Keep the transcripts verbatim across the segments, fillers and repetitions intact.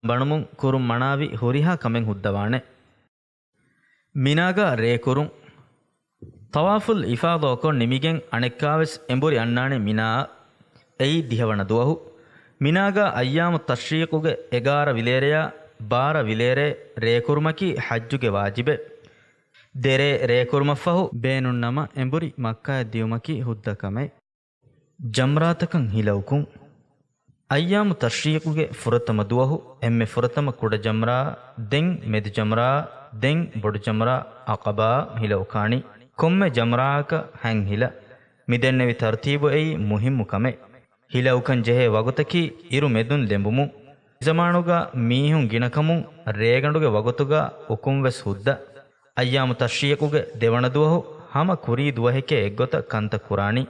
ވަނުމުން ކުރުން މަނާވި ހުރިހާ ކަމެއް ހުއްދަވާނެ. މިނާގަ ރޭކުރުން. ޠަވާފުލް އިފާޟާކޮށް ނިމިގެން އަނެއްކާވެސް އެނބުރި އަންނާނެ މިނާއަށް. އެއީ ދިހަވަނަ ދުވަހު. މިނާގަ އައްޔާމު ތަޝްރީޤުގެ އެގާރަ ވިލޭރެޔާ ބާރަ ވިލޭރޭ ރޭކުރުމަކީ ޙައްޖުގެ ވާޖިބެއް. ދެރޭ ރޭކުރުމަށްފަހު ބޭނުންނަމަ އެނބުރި މައްކާއަށް ދިޔުމަކީ ހުއްދަ ކަމެއް. ޖަމްރާތަކަށް ހިލައުކުން. އައްޔާމު ތަޝްރީޤުގެ ފުރަތަމަ ދުވަހު އެންމެ ފުރަތަމަ ކުޑަ ޖަމްރާ، ދެން މެދު ޖަމްރާ، ދެން ބޮޑު ޖަމްރާ ޢަޤަބާ ހިލައުކާނީ. ކޮންމެ ޖަމްރާއަކަށް ހަތް ހިލަ. މި ދެންނެވި ތަރުތީބު އެއީ މުހިއްމު ކަމެއް. ހިލައުކަން ޖެހޭ ވަގުތަކީ އިރު މެދުން ލެނބުމުން. ޒަމާނުގަ މީހުން ގިނަކަމުން ރޭގަނޑުގެ ވަގުތުގަ އުކުން ވެސް ހުއްދަ. އައްޔާމު ތަޝްރީޤުގެ ދެވަނަ ދުވަހު ހަމަ ކުރީ ދުވަހެކޭ އެއްގޮތަށް ކަންތައް ކުރާނީ.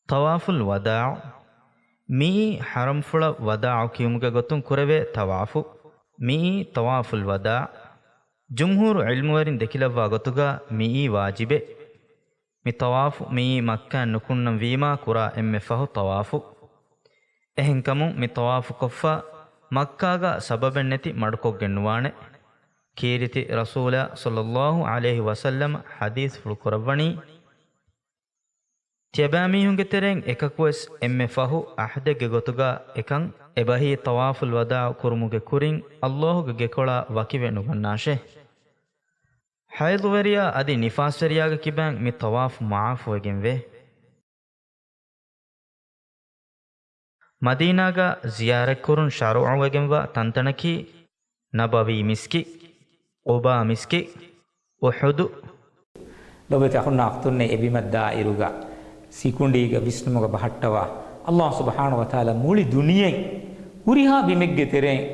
ޠަވާފުލް ވަދާޢު. މިއީ ޙަރަމްފުޅަށް ވަދާޢު ކިޔުމުގެ ގޮތުން ކުރެވޭ ޠަވާފު. މިއީ ޠަވާފުލް ވަދާޢު. ޖުމްހޫރު ޢިލްމުވެރިން ދެކިލައްވާ ގޮތުގަ މިއީ ވާޖިބެއް. މި ޠަވާފު މިއީ މައްކާއިން ނުކުންނަން ވީމާ ކުރާ އެންމެ ފަހު ޠަވާފު. އެހެންކަމުން މި ޠަވާފު ކޮށްފަ މައްކާގަ ސަބަބެއް ނެތި މަޑުކޮށްގެން ނުވާނެ. ކީރިތި ރަސޫލާ ޞައްލައްލާހު ޢަލައިހި ވަސައްލަމަ ޙަދީޘްފުޅު ކުރައްވަނީ، ތިޔަބައިމީހުންގެ ތެރެއިން އެކަކުވެސް އެންމެ ފަހު ޢަހްދެއްގެ ގޮތުގަ އެކަން އެބަހީ ޠަވާފުލް ވަދާޢު ކުރުމުގެ ކުރިން ﷲ ގެ ގެކޮޅާ ވަކިވެ ނުގަންނާށޭ. ޙައިޟުވެރިޔާ އަދި ނިފާސްވެރިޔާގެ ކިބައިން މި ޠަވާފު މަޢާފުވެގެންވޭ. މަދީނާގަ ޒިޔާރަތްކުރުން ޝަރުޢުވެގެންވާ ތަންތަނަކީ ނަބަވީ މިސްކިތް، ޤުބާ މިސްކިތް، އުޙުދު. ލޮބުވެތި އަޚުންނާ އުޚްތުންނޭ، އެބިމަށްދާ އިރުގަ ސިކުނޑީގަ ވިސްނުމުގަ ބަހައްޓަވާ، ﷲ ސުބްޙާނަހޫ ވަތަޢާލާ މުޅި ދުނިޔެއިން ހުރިހާ ބިމެއްގެ ތެރެއިން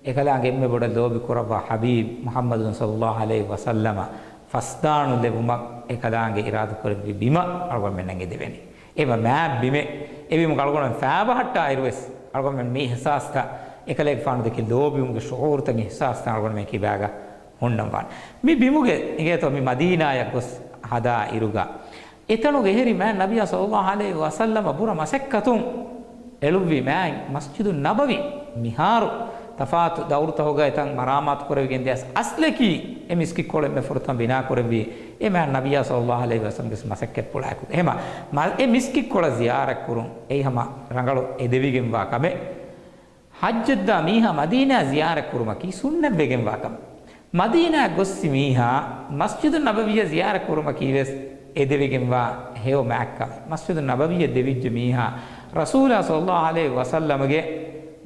އެކަލާނގެ އެންމެ ބޮޑަށް ލޯބި ކުރައްވާ ޙަބީބް މުޙައްމަދު ޞައްލައްލާހު ޢަލައިހި ވަސައްލަމަ ފަސްދާނު ލެވުމަށް އެކަލާނގެ އިރާދަކުރެއްވި ބިމަށް އަޅުގަނޑުމެންނަށް އެދެވެނީ. އެބަ މާތް ބިމެއް. އެ ބިމުގަ އަޅުގަނޑުމެން ފައިބަހައްޓާ އިރުވެސް އަޅުގަނޑުމެން މި އިޙްސާސްތައް، އެކަލޭގެފާނު ދެކެ ލޯބިވުމުގެ ޝުޢޫރުތައް، އިޙްސާސްތައް އަޅުގަނޑުމެން ކިބާގަ ހުންނަންވާނެ. މި ބިމުގެ އިނގޭތޯ މި މަދީނާޔަށް ގޮސް ހަދާ އިރުގަ، އެތަނުގެ އެހެރި މާތް ނަބިއްޔާ ޞައްލައްލާހު ޢަލައިހި ވަސައްލަމަ ބުރަ މަސައްކަތުން އެޅުއްވި މާތް މަސްޖިދު ނަބަވީ މިހާރު ތަފާތު ދައުރުތަކުގަ އެތަން މަރާމާތު ކުރެވިގެން ދިޔަސް، އަސްލަކީ އެ މިސްކިތްކޮޅު އެންމެ ފުރަތަމަ ބިނާ ކުރެއްވީ އެ މާތް ނަބިއްޔާ ޞައްލައްލާހު ޢަލައިހި ވަސައްލަމްގެ މަސައްކަތްޕުޅާއެކު. އެހެމަ މަ-، އެ މިސްކިތްކޮޅަށް ޒިޔާރަތްކުރުން އެއީ ހަމަ ރަނގަޅު އެދެވިގެންވާ ކަމެއް. ޙައްޖަށްދާ މީހާ މަދީނާ ޒިޔާރަތްކުރުމަކީ ސުންނަތްވެގެންވާ ކަމެއް. މަދީނާ ގޮއްސި މީހާ މަސްޖިދު ނަބަވީއަށް ޒިޔާރަތްކުރުމަކީވެސް އެދެވިގެންވާ ހެޔޮ މާތްކަމެއް. މަސްޖިދު ނަބަވީއަށް ދެވިއްޖެ މީހާ ރަސޫލާ ޞައްލައްލާހު ޢަލައިހި ވަސައްލަމަގެ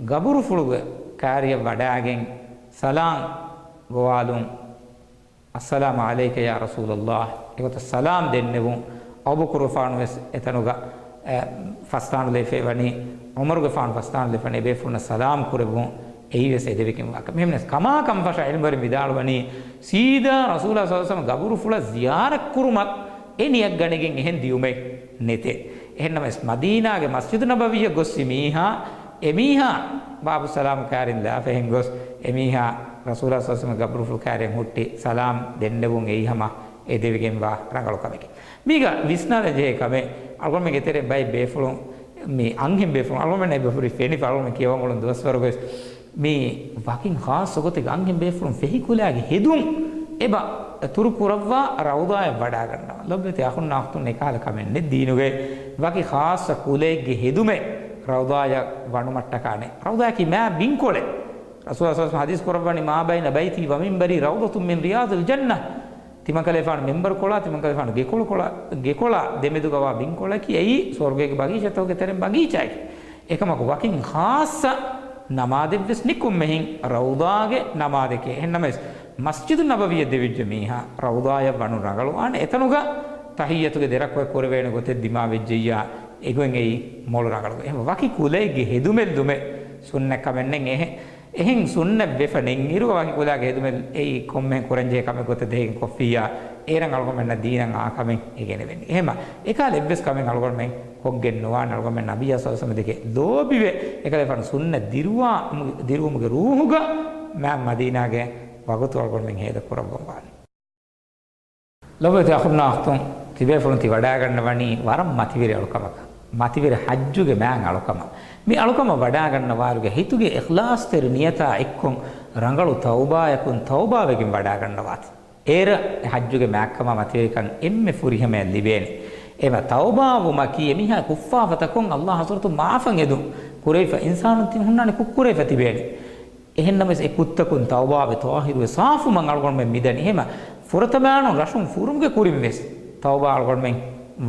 ގަބުރުފުޅުގެ ކާރިއަށް ވަޑައިގެން ސަލާމް ގޮވާލުން. އައްސަލާމު ޢަލައިކަ ޔާ ރަސޫލައްލާހް. އެގޮތަށް ސަލާމް ދެންނެވުން. އަބޫބަކުރުފާނު ވެސް އެތަނުގަ، އެ، ފަސްދާނުލައިފައި ވަނީ، ޢުމަރުގެފާނު ފަސްދާނުލައިފަ ވަނީ، އެބޭފުޅުންނަށް ސަލާމް ކުރެއްވުން. އެއީވެސް އެދެވިގެންވާ ކަމެއް. އެހެންނަމަވެސް ކަމާކަންފަށާ ޢިލްމުވެރިން ވިދާޅުވަނީ، ސީދާ ރަސޫލާ ޞައްލައްލާހު ޢަލައިހި ވަސައްލަމަ ގަބުރުފުޅަށް ޒިޔާރަތްކުރުމަށް އެ ނިޔަތް ގަނެގެން އެހެން ދިޔުމެއް ނެތޭ. އެހެންނަމަވެސް މަދީނާގެ މަސްޖިދު ނަބަވީއަށް ގޮއްސި މީހާ، އެމީހާ ބާބު ސަލާމް ކާރިން ލާފަ އެހެން ގޮސް، އެމީހާ ރަސޫލާ ޞައްލައްލާހު ޢަލައިހި ވަސައްލަމަ ގަބުރުފުޅު ކާރިއަށް ހުއްޓި ސަލާމް ދެންނެވުން އެއީ ހަމަ އެދެވިގެންވާ ރަނގަޅު ކަމެކެވެ. މީގަ ވިސްނާލަން ޖެހޭ ކަމެއް، އަޅުގަނޑުމެންގެ ތެރެއިން ބައެއް ބޭފުޅުން، މި އަންހެން ބޭފުޅުން، އަޅުގަނޑުމެންނަށް އެބަހުރި ފެނިފަ، އަޅުގަނޑުމެން ކިޔަވަން އުޅުނު ދުވަސްވަރުގަވެސް މި ވަކިން ޚާއްޞަ ގޮތެއްގަ އަންހެން ބޭފުޅުން ފެހި ކުލައިގެ ހެދުން އެބަ ތުރު ކުރައްވާ ރައުޟާއަށް ވަޑައިގަންނަވާ. ލޮބުވެތި އަޚުންނާ އުޚްތުން، އެކަހަލަ ކަމެއް ނެތް ދީނުގައި. ވަކި ޚާއްޞަ ކުލައެއްގެ ހެދުމެއް ރައުޟާއަށް ވަނުމަށްޓަކާނެ. ރައުޟާއަކީ މާ ބިންކޮޅެއް. ރަސޫލާ ޞައްލައްލާހު ޢަލައިހި ވަސައްލަމަ ޙަދީޘް ކުރައްވަނީ، "މާ ބައިނަ ބައިތީ ވަ މިންބަރީ ރައުޟަތުން މިން ރިޔާޟިލް ޖަންނަ." ތިމަންކަލޭފާނު މިންބަރުކޮޅާ، ތިމަންކަލޭފާނު ގެކޮޅުކޮޅާ، ގެކޮޅާ ދެމެދުގަވާ ބިންކޮޅަކީ އެއީ ސުވަރުގޭގެ ބަގީޗާތަކުގެ ތެރެއިން ބަގީޗާއެކޭ. އެކަމަކު ވަކިން ޚާއްޞަ ނަމާދެއްވެސް ނެތް ކޮންމެހެން ރައުޟާގެ ނަމާދެކޭ. އެހެންނަމަވެސް، މަސްޖިދު ނަބަވީއަށް ދެވިއްޖެ މީހާ ރައުޟާއަށް ވަނުން ރަނގަޅުވާނެ. އެތަނުގަ ތަޙިއްޔަތުގެ ދެރަކުވެ ކުރެވޭނެ ގޮތެއް ދިމާވެއްޖެއްޔާ، އެގޮތް އެއީ މޮޅު ރަނގަޅު. އެހެން ވަކި ކުލައެއްގެ ހެދުމެއް ލުމެއް ސުންނަ ކަމެއް ނެތް. އެހެން، އެހެން ސުންނަތް ވެފަ ނެތް އިރުގަ ވަކި ކުލައިގެ ހެދުމެއް އެއީ ކޮންމެހެން ކުރަންޖެހޭ ކަމެއް ގޮތަށް ދެހިގެން ކޮށްފިއްޔާ، އޭރަށް އަޅުގަނޑުމެންނަށް ދީނަށް އާ ކަމެއް އެ ގެނެވެނީ. އެހެމަ އެކަހަލަ އެއްވެސް ކަމެއް އަޅުގަނޑުމެން ކޮށްގެން ނުވާނެ. އަޅުގަނޑުމެން ނަބިއްޔާ ޞައްލައްލާހު ޢަލައިހި ވަސައްލަމަ ދެކެ ލޯބިވެ، އެކަލޭފާނު ސުންނަތް ދިރުވާ، ދިރުވުމުގެ ރޫޙުގަ މާތް މަދީނާގެ ވަގުތު އަޅުގަނޑުމެން ހޭދަ ކުރައްވަން ވާނެ. ލޮބުވެތި އަޚުންނާ އުޚްތުން، ތިބޭފުޅުން ތި ވަޑައިގަންނަވަނީ ވަރަށް މަތިވެރި އަޅުކަމަކަށް، މަތިވެރި ޙައްޖުގެ މާތް އަޅުކަމަށް. މި އަޅުކަމަށް ވަޑާގަންނަވާއިރުގަ ހިތުގެ އިޚްލާޞްތެރި ނިޔަތާ އެއްކޮށް ރަނގަޅު ތައުބާޔަކުން ތައުބާވެގެން ވަޑާގަންނަވާތި. އޭރަށް ޙައްޖުގެ މާތްކަމާ މަތިވެރިކަން އެންމެ ފުރިހަމަޔަށް ލިބޭނެ. އެމަ ތައުބާވުމަކީ އެމީހާ ކުށްފާފަތަކުން ﷲ ޙަޟްރަތުން މާފަށް އެދުން. ކުރެވިފަ އިންސާނުން ތިން ހުންނާނެ ކުށްކުރެވިފަ ތިބޭނެ. އެހެންނަމަވެސް އެ ކުށްތަކުން ތައުބާވެ ޠާހިރުވެ ސާފުވުމަށް އަޅުގަނޑުމެން މިދަނީ. އެހެމަ ފުރަތަމައިނުން ރަށުން ފުރުމުގެ ކުރިން ވެސް ތައުބާ އަޅުގަނޑުމެން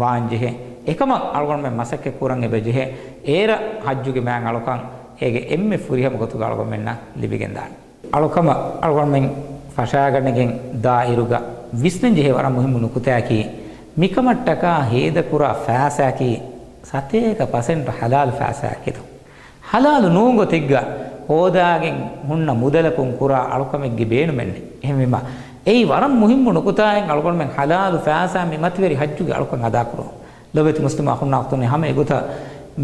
ވާންޖެހޭ. އެކަމަށް އަޅުގަނޑުމެން މަސައްކަތް ކުރަން އެބަޖެހޭ. އޭރަށް ޙައްޖުގެ މާތް އަޅުކަން އޭގެ އެންމެ ފުރިހަމަ ގޮތުގަ އަޅުގަނޑުމެންނަށް ލިބިގެންދާނެ. އަޅުކަމަށް އަޅުގަނޑުމެން ފަށާގަނެގެން ދާއިރުގަ ވިސްނަންޖެހޭ ވަރަށް މުހިއްމު ނުކުތާއަކީ، މިކަމަށްޓަކާ ހޭދަކުރާ ފައިސާއަކީ ސަތޭކަ ޕަސެންޓް ޙަލާލު ފައިސާއެކޭތޯ. ޙަލާލު ނޫން ގޮތެއްގަ ހޯދާގެން ހުންނަ މުދަލަކުން ކުރާ އަޅުކަމެއްގެ ބޭނުމެއް ނެތް. އެހެންވީމަ، އެއީ ވަރަށް މުހިއްމު ނުކުތާއެއް. އަޅުގަނޑުމެން ޙަލާލު ފައިސާ މި މަތިވެރި ޙައްޖުގެ އަޅުކަން އަދާކުރުން. ލޮބެތި މުސްލިމް އަޚުންނާ އުޚްތުންނޭ، ހަމަ އެގޮތަށް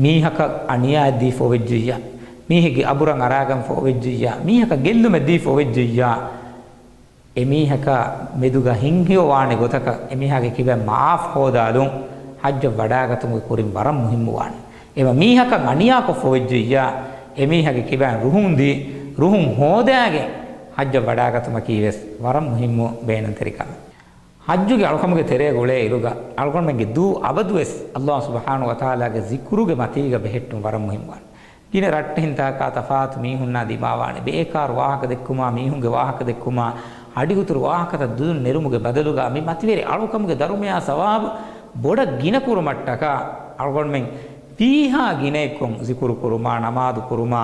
މީހަކަށް އަނިޔާއެއް ދީފަ އޮވެއްޖިއްޔާ، މީހެއްގެ އަބުރަށް އަރާގަންފަ އޮވެއްޖިއްޔާ، މީހަކަށް ގެއްލުމެއް ދީފަ އޮވެއްޖިއްޔާ، އެމީހަކާ މެދުގަ ހިތްހެޔޮވާނެ ގޮތަކަށް އެމީހާގެ ކިބައިން މަޢާފް ހޯދާލުން ޙައްޖަށް ވަޑާގަތުމުގެ ކުރިން ވަރަށް މުހިއްމުވާނެ. އެމަ މީހަކަށް އަނިޔާކޮށްފަ އޮވެއްޖިއްޔާ، އެމީހާގެ ކިބައިން ރުހުން ދީ، ރުހުން ހޯދާގެން ޙައްޖަށް ވަޑާގަތުމަކީ ވެސް ވަރަށް މުހިއްމު ބޭނުންތެރި ކަމެއް. ޙައްޖުގެ އަޅުކަމުގެ ތެރޭގަ އުޅޭ އިރުގަ އަޅުގަނޑުމެންގެ ދޫ އަބަދުވެސް ﷲ ސުބްޙާނަހޫ ވަތަޢާލާގެ ޒިކުރުގެ މަތީގަ ބެހެއްޓުން ވަރަށް މުހިއްމުވާނެ. ގިނަ ރައްޓެހިންތަކާ ތަފާތު މީހުންނާ ދިމާވާނެ ބޭކާރު ވާހަކަ ދެއްކުމާ، މީހުންގެ ވާހަކަ ދެއްކުމާ، ހަޑިހުތުރު ވާހަކަތައް ދުލުން ނެރުމުގެ ބަދަލުގަ މި މަތިވެރި އަޅުކަމުގެ ދަރުމަޔާ ސަވާބު ބޮޑަށް ގިނަ ކުރުމަށްޓަކާ އަޅުގަނޑުމެން ވީހާ ގިނައެއްކޮށް ޒިކުރު ކުރުމާ، ނަމާދު ކުރުމާ،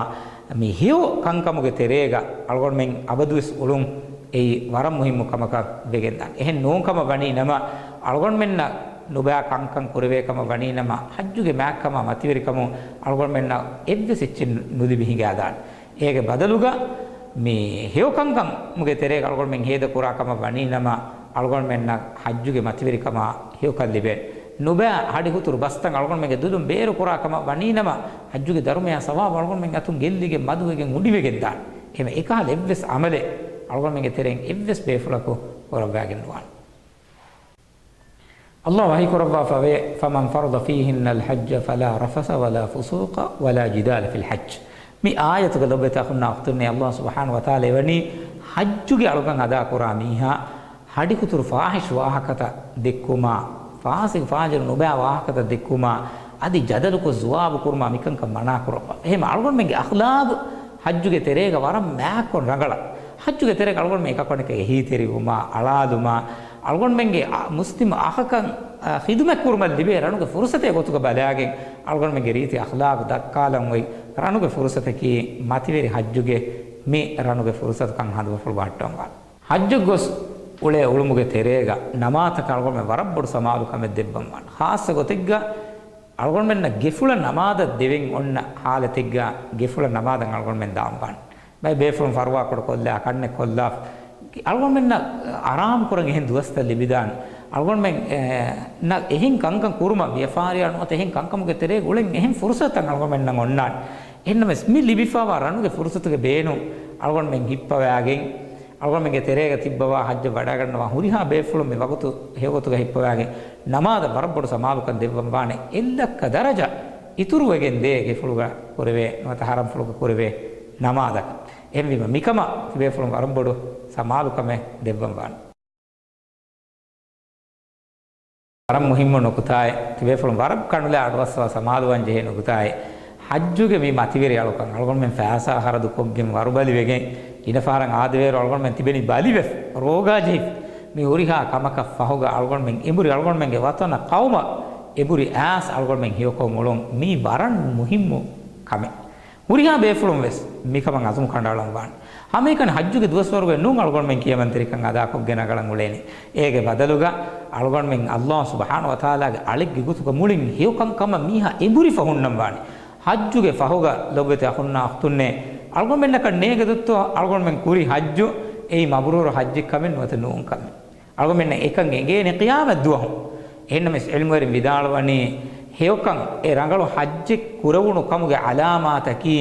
މި ހެޔޮ ކަންކަމުގެ ތެރޭގަ އަޅުގަނޑުމެން އަބަދުވެސް އުޅުން އެއީ ވަރަށް މުހިއްމު ކަމަކަށް ވެގެންދާނެ. އެހެން ނޫން ކަމަށް ވަނީ ނަމަ، އަޅުގަނޑުމެންނަށް ނުބައި ކަންކަން ކުރެވޭ ކަމަށް ވަނީ ނަމަ، ޙައްޖުގެ މާތްކަމާ މަތިވެރިކަމުން އަޅުގަނޑުމެންނަށް އެއްވެސް އެއްޗެއް ނުލިބި ހިނގާދާނެ. އޭގެ ބަދަލުގަ މި ހެޔޮ ކަންކަމުގެ ތެރޭގަ އަޅުގަނޑުމެން ހޭދަ ކުރާ ކަމަށް ވަނީ ނަމަ، އަޅުގަނޑުމެންނަށް ޙައްޖުގެ މަތިވެރިކަމާ ހެޔޮކަން ލިބޭނެ. ނުބައި ހަޑިހުތުރު ބަސްތައް އަޅުގަނޑުމެންގެ ދުލުން ބޭރު ކުރާ ކަމަށް ވަނީ ނަމަ، ޙައްޖުގެ ދަރުމަޔާ ސަވާބު އަޅުގަނޑުމެން އަތުން ގެއްލިގެން މަދުވެގެން އުޑިވެގެން ދާނެ. އެހެން އެކަހަލަ އެއްވެސް ޢަމަލެއް އަޅުގަނޑުމެންގެ ތެރެއިން އެއްވެސް ބޭފުޅަކު ކުރައްވާގެން ނުވާނެ. ﷲ ވަޙީ ކުރައްވާފަވޭ، فَمَنْ فَرَضَ فِيهِنَّ الْحَجَّ فَلَا رَفَثَ وَلَا فُسُوقَ وَلَا جِدَالَ فِي الْحَجِّ. މި އާޔަތުގެ ލޮބުވެތި އަޚުންނާ އުޚްތުންނޭ، ﷲ ސުބްޙާނަހޫ ވަތަޢާލާ އެވަނީ ޙައްޖުގެ އަޅުކަން އަދާކުރާ މީހާ ހަޑިހުތުރު ފާޙިޝް ވާހަކަތައް ދެއްކުމާ، ފާސިގު ފާޖިރު ނުބައި ވާހަކަތައް ދެއްކުމާ، އަދި ޖަދަލުކޮށް ޒުވާބު ކުރުމާ މިކަންކަން މަނާ ކުރައްވާ. އެހެން އަޅުގަނޑުމެންގެ އަޚްލާގު ޙައްޖުގެ ތެރޭގަ ވަރަށް މާތްކޮށް ރަނގަޅަށް. ޙައްޖުގެ ތެރޭގަ އަޅުގަނޑުމެން އެކަކު އަނެކަކަށް އެހީތެރިވުމާ، އަޅާލުމާ، އަޅުގަނޑުމެންގެ އަ، މުސްލިމް އަޚަކަށް، އަ، ޚިދުމަތް ކުރުމަށް ލިބޭ ރަނުގެ ފުރުޞަތެއް ގޮތުގަ ބަލާގެން، އަޅުގަނޑުމެންގެ ރީތި އަޚްލާގު ދައްކާލަން އޮތް ރަނުގެ ފުރުޞަތަކީ މަތިވެރި ޙައްޖުގެ މި ރަނުގެ ފުރުޞަތު ކަން ހަނދުމަފުޅު ބަހައްޓަވަން ވާނެ. ޙައްޖަށް ގޮސް އުޅޭ އުޅުމުގެ ތެރޭގަ ނަމާދަކަށް އަޅުގަނޑުމެން ވަރަށް ބޮޑު ސަމާލުކަމެއް ދެއްވަން ވާނެ. ޚާއްޞަ ގޮތެއްގަ އަޅުގަނޑުމެންނަށް ގެފުޅަށް ނަމާދަށް ދެވެން އޮންނަ ޙާލަތެއްގަ ގެފުޅަށް ނަމާދަށް އަޅުގަނޑުމެން ދާން ވާނެ. ބައެއް ބޭފުޅުން ފަރުވާކުޑަ ކޮށްލާ، ކަންނެއް ކޮށްލާފަ. އަޅުގަނޑުމެންނަށް އަރާމު ކުރަން އެހެން ދުވަސްތައް ލިބިދާނެ. އަޅުގަނޑުމެން، އެ، ނަށް އެހެން ކަންކަން ކުރުމަށް، ވިޔަފާރިއާ ނުވަތަ އެހެން ކަންކަމުގެ ތެރޭގަ އުޅެން އެހެން ފުރުޞަތުތައް އަޅުގަނޑުމެންނަށް އޮންނާނެ. އެހެންނަމަވެސް މި ލިބިފަވާ ރަނުގެ ފުރުޞަތުގެ ބޭނުން އަޅުގަނޑުމެން ހިއްޕަވާގެން، އަޅުގަނޑުމެންގެ ތެރޭގަ ތިއްބަވާ ޙައްޖަށް ވަޑާގަންނަވާ ހުރިހާ ބޭފުޅުން މި ވަގުތު ހެޔޮގޮތުގަ ހިއްޕަވާގެން ނަމާދަށް ވަރަށް ބޮޑު ސަމާލުކަން ދެއްވަން ވާނެ. އެއްލައްކަ ދަރަޖަ އިތުރުވެގެން ދޭ ގެފުޅުގަ ކުރެވޭ ނުވަތަ ޙަރަމްފުޅުގަ ކުރެވޭ ނަމާދަކަށް. އެހެންވީމަ މިކަމަށް ތިބޭފުޅުން ވަރަށް ބޮޑު ސަމާލުކަމެއް ދެއްވަން ވާނެ. ވަރަށް މުހިއްމު ނުކުތާއެއް، ތިބޭފުޅުން ވަރަށް ކަނުލާ އަޑުއައްސަވާ ސަމާލުވާން ޖެހޭ ނުކުތާއެއް، ޙައްޖުގެ މި މަތިވެރި އަޅުކަން އަޅުގަނޑުމެން ފައިސާ ޚަރަދު ކޮށްގެން ވަރުބަލިވެގެން، ގިނަ ފަހަރަށް އާދެވޭއިރު އަޅުގަނޑުމެން ތިބެނީ ބަލިވެފަ، ރޯގާ ޖެހިފަ. މި ހުރިހާ ކަމަކަށް ފަހުގަ އަޅުގަނޑުމެން އެނބުރި އަޅުގަނޑުމެންގެ ވަޠަނަށް ޤައުމަށް އެނބުރި އައިސް އަޅުގަނޑުމެން ހެޔޮކޮށް އުޅުން މީ ވަރަށް މުހިއްމު ކަމެއް. ހުރިހާ ބޭފުޅުން ވެސް މިކަމަށް އަޒުމް ކަނޑައަޅަން ވާނެ. ހަމައެކަނި ޙައްޖުގެ ދުވަސްވަރުގައި ނޫން އަޅުގަނޑުމެން ކިޔަމަންތެރިކަން އަދާކޮށްގެން ރަނގަޅަށް އުޅޭނީ. އޭގެ ބަދަލުގަ އަޅުގަނޑުމެން ﷲ ސުބްޙާނަހޫ ވަތަޢާލާގެ އަޅެއްގެ ގޮތުގަ މުޅިން ހެޔޮކަންކަމަށް މީހާ އެނބުރިފަ ހުންނަން ވާނެ. ޙައްޖުގެ ފަހުގަ ލޮބުވެތި އަޚުންނާ އުޚްތުންނޭ، އަޅުގަނޑުމެންނަކަށް ނޭނގެ ދޮއްތޯ އަޅުގަނޑުމެން ކުރި ޙައްޖު އެއީ މަބްރޫރު ޙައްޖެއް ކަމެއް ނުވަތަ ނޫން ކަމެއް. އަޅުގަނޑުމެންނަށް އެކަން އެނގޭނެ ޤިޔާމަތް ދުވަހު. އެހެންނަމަވެސް ޢިލްމުވެރިން ވިދާޅުވަނީ، ހެޔޮކަން އެ ރަނގަޅު ޙައްޖެއް ކުރެވުނު ކަމުގެ ޢަލާމާތަކީ،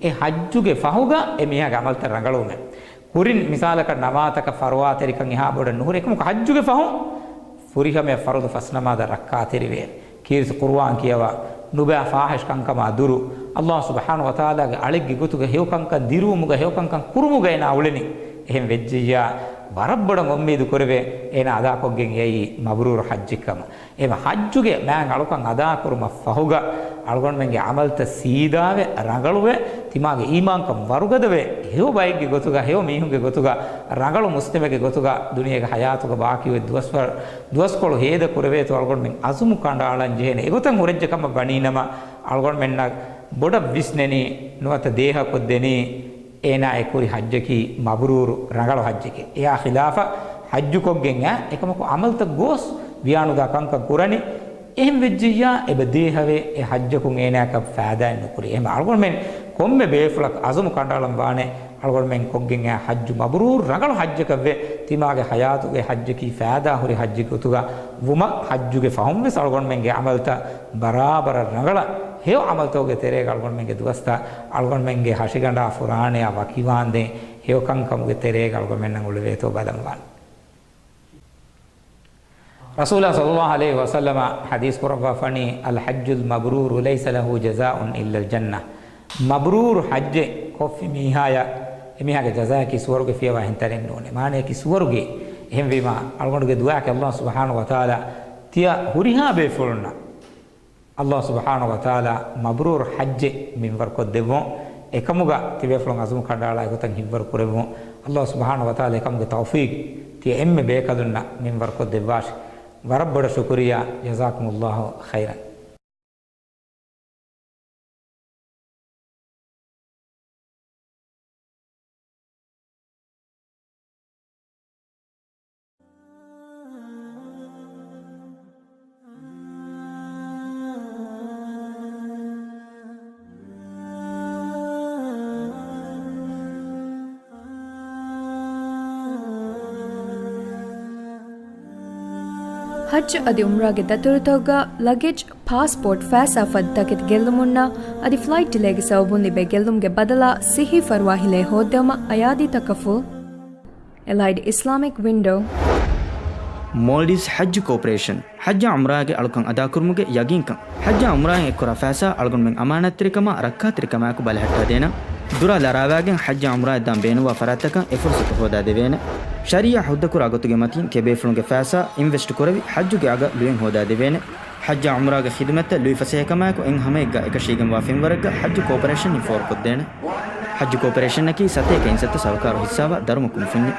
އެ ޙައްޖުގެ ފަހުގަ އެ މީހާގެ ޢަމަލުތައް ރަނގަޅުވުމެއް. ކުރިން މިސާލަކަށް ނަމާދަކަށް ފަރުވާތެރިކަން އެހާ ބޮޑަށް ނުހުރޭ، އެކަމަކު ޙައްޖުގެ ފަހު ފުރިހަމަޔަށް ފަރުޟު ފަސް ނަމާދަށް ރައްކާތެރިވޭ. ކީރިތި ޤުރުއާން ކިޔަވާ، ނުބައި ފާޙިޝް ކަންކަމާ ދުރު، ﷲ ސުބްޙާނަހޫ ވަތަޢާލާގެ އަޅެއްގެ ގޮތުގަ ހެޔޮ ކަންކަން ދިރުވުމުގަ ހެޔޮ ކަންކަން ކުރުމުގަ އޭނާ އުޅެނީ. އެހެން ވެއްޖިއްޔާ، ވަރަށް ބޮޑަށް އުއްމީދު ކުރެވޭ، އޭނާ އަދާކޮށްގެން އެއީ މަބްރޫރު ޙައްޖެއް ކަމަށް. އެހެން ޙައްޖުގެ މާތް އަޅުކަން އަދާކުރުމަށް ފަހުގަ، އަޅުގަނޑުމެންގެ ޢަމަލްތައް ސީދާވެ، ރަނގަޅުވެ، ތިމާގެ އީމާންކަން ވަރުގަދަވެ، ހެޔޮ ބައެއްގެ ގޮތުގަ، ހެޔޮ މީހުންގެ ގޮތުގަ، ރަނގަޅު މުސްލިމެއްގެ ގޮތުގަ ދުނިޔޭގެ ޙަޔާތުގަ ބާކީވެ ދުވަސްވަރު، ދުވަސްކޮޅު ހޭދަ ކުރެވޭތޯ އަޅުގަނޑުމެން އަޒުމު ކަނޑައަޅަން ޖެހޭނެ. އެގޮތަށް ހުރެއްޖެ ކަމަށް ވަނީނަމަ، އަޅުގަނޑުމެންނަށް ބޮޑަށް ވިސްނެނީ، ނުވަތަ ދޭހަކޮށްދެނީ، އޭނާ އެ ކުރި ޙައްޖަކީ މަބްރޫރު ރަނގަޅު ޙައްޖެކޭ. އެއާ ޚިލާފަށް ޙައްޖުކޮށްގެން އައި އެކަމަކު ޢަމަލްތައް ގޯސް ވިޔާނުދާ ކަންކަން ކުރަނީ. އެހެން ވެއްޖިއްޔާ، އެބަ ދޭހަވެ އެ ޙައްޖަކުން އޭނާއަކަށް ފައިދާއެއް ނުކުރި. އެހެން އަޅުގަނޑުމެން ކޮންމެ ބޭފުޅަކު އަޒުމު ކަނޑައަޅަން ވާނެ، އަޅުގަނޑުމެން ކޮށްގެން އައި ޙައްޖު މަބްރޫރު ރަނގަޅު ޙައްޖަކަށްވެ، ތިމާގެ ޙަޔާތުގެ ޙައްޖަކީ ފައިދާ ހުރި ޙައްޖެއް ގޮތުގަ ވުމަށް، ޙައްޖުގެ ފަހުން ވެސް އަޅުގަނޑުމެންގެ ޢަމަލްތައް ބަރާބަރަށް ރަނގަޅަށް، ހެޔޮ ޢަމަލްތަކުގެ ތެރޭގަ އަޅުގަނޑުމެންގެ ދުވަސްތައް އަޅުގަނޑުމެންގެ ހަށިގަނޑާ ފުރާނަޔާ ވަކިވާންދެން ހެޔޮ ކަންކަމުގެ ތެރޭގަ އަޅުގަނޑުމެންނަށް އުޅެވޭތޯ ބަލަންވާނެ. ރަސޫލާ ޞައްލައްލާހު ޢަލައިހި ވަސައްލަމަ ޙަދީޘް ކުރައްވާފަނީ، "الحج المبرور ليس له جزاء إلا الجنة." މަބްރޫރު ޙައްޖެއް ކޮށްފި މީހާޔަށް، އެމީހާގެ ޖަޒާއަކީ ސުވަރުގެ ފިޔަވާ އެހެން ތަނެއް ނޫނޭ. މާނަޔަކީ ސުވަރުގެ. އެހެންވީމާ، އަޅުގަނޑުގެ ދުޢާއަކީ ﷲ ސުބްޙާނަހޫ ވަތަޢާލާ ތިޔަ ހުރިހާ ބޭފުޅުންނަށް ﷲ ސުބްޙާނަހޫ ވަތަޢާލާ މަބްރޫރު ޙައްޖެއް މިންވަރުކޮށްދެއްވުން. އެކަމުގަ ތިބޭފުޅުން އަޒުމު ކަނޑައަޅާ އެގޮތަށް ހިތްވަރު ކުރެއްވުން. ﷲ ސުބްޙާނަހޫ ވަތަޢާލާ އެކަމުގެ ތައުފީޤް ތިޔަ އެންމެ ބޭކަލުންނަށް މިންވަރުކޮށްދެއްވާށި. ވަރަށް ބޮޑަށް ޝުކުރިއްޔާ. جزاكم الله خيرا. ޙައްޖު އަދި ޢުމްރާގެ ދަތުރުތަކުގަ ލަގެޖް، ޕާސްޕޯޓް ފައިސާ ފަދަ ތަކެތި ގެއްލުމުންނާ އަދި ފްލައިޓް ޑިލޭގެ ސަބަބުން ލިބޭ ގެއްލުމުގެ ބަދަލާ ޞިއްޙީ ފަރުވާހިލޭ ހޯއްދެވުމަށް އަޔާދީތަކަށްފުޅު. އެލައިޑް އިސްލާމިކް ވިންޑޯ. މޯލްޑިވްސް ޙައްޖު ކޯޕަރޭޝަން. ޙައްޖާ ޢުމްރާގެ އަޅުކަން އަދާކުރުމުގެ ޔަގީންކަން. ޙައްޖާ ޢުމްރާއިން އެއްކުރާ ފައިސާ އަޅުގަނޑުމެން އަމާނާތްތެރިކަމާ ރައްކާތެރިކަމާއެކު ބަލަހައްޓާދޭނަން. ދުރާ ލަރާވާގެން ޙައްޖާ ޢުމްރާއަށް ދާން ބޭނުންވާ ފަރާތްތަކަށް އެ ފުރުޞަތު ހޯދާދެވޭނެ. ޝަރީޢާ ހުއްދަކުރާ ގޮތުގެ މަތިން ތިޔަބޭފުޅުންގެ ފައިސާ އިންވެސްޓް ކުރެވި، ޙައްޖުގެ އަގަށް ލުޔެއް ހޯދާދެވޭނެ. ޙައްޖާ ޢުމްރާގެ ޚިދުމަތްތައް ލުއިފަސޭހަކަމާއެކު އެއްހަމައެއްގަ އެކަށީގެންވާ ފެންވަރެއްގަ ޙައްޖު ކޯޕަރޭޝަން އިން ފޯރުކޮށްދޭނެ. ޙައްޖު ކޯޕަރޭޝަނަކީ ސަތޭކަ އިންސައްތަ ސަރުކާރު ހިއްސާވާ ދަރުމަ ކުންފުންޏެއް.